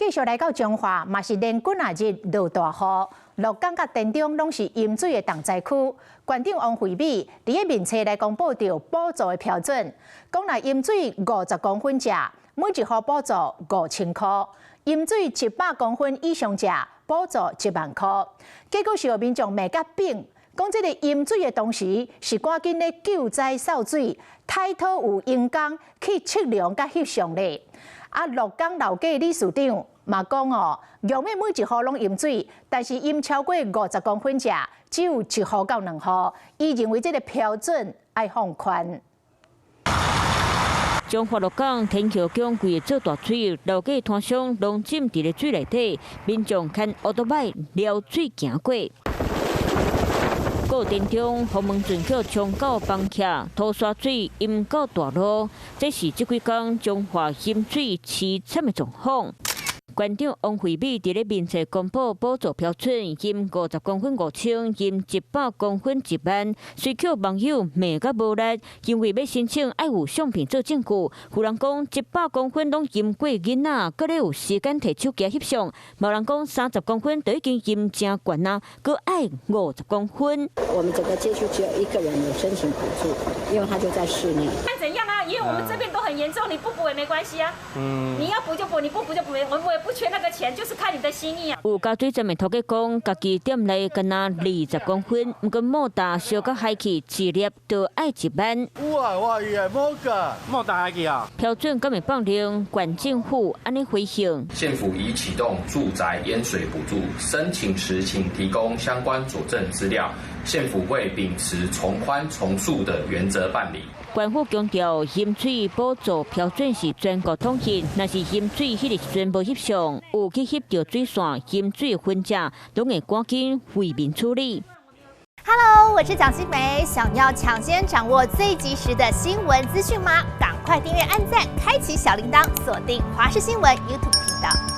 繼續來到彰化，嘛是連幾仔日落大雨，鹿港佮田中攏是淹水的重災區。縣長王惠美佇咧面冊來公布著補助的標準，講若淹水50公分者，每一戶補助5000箍；淹水100公分以上者，補助1萬箍。結果是予民眾罵甲扁，講這个淹水的當時是趕緊咧救災掃水，刣討有閒工去測量佮翕相咧。啊，鹿港老街理事長嘛講哦，用欲每一戶攏淹水，但是淹超過50公分者，只有一戶到兩戶。伊認為這个標準愛放寬。彰化鹿港天橋鄉規个做大水，老街攤商攏浸佇咧水內底，民眾牽烏多擺撩水行過。閣田中洪門圳橋衝到房徛，土沙水淹到大路，這是這幾工彰化淹水淒慘的狀況。縣長王惠美佇咧面冊公布補助標準，淹50公分5000，淹100公分1萬。隨予網友罵甲無力，因為欲申請愛有相片做證據。有人講100公分攏淹過囡仔，閣咧有時間提手機翕相。嘛有人講30公分就已經淹誠懸啊，閣愛50公分。我們整個街區只有一個人有申請補助，因為他就在室內。看怎樣啊？因為我們這邊都很嚴重，你不補也沒關係啊。你要補就補，你不補就不補，我們也不缺那個錢，就是看你的心意啊。有加水站的土計講，家己店內干焦20公分，毋過莫達燒甲海去，一粒就愛1萬。有啊，我伊的無個，莫達海去啊。標準敢會放寬，縣政府按呢回應。縣府已啟動住宅淹水補助，申請時請提供相關佐證資料。縣府會秉持從寬從速的原則辦理。縣府強調，淹水補助標準是全國統一，若是淹水彼個時陣無翕相，有去翕著水線淹水痕跡，攏會趕緊惠民處理。 Hello，我是蔣新梅，想要搶先掌握最及時的新聞資訊嗎？趕快訂閱、按讚、開啟小鈴鐺，鎖定華視新聞 YouTube 頻道。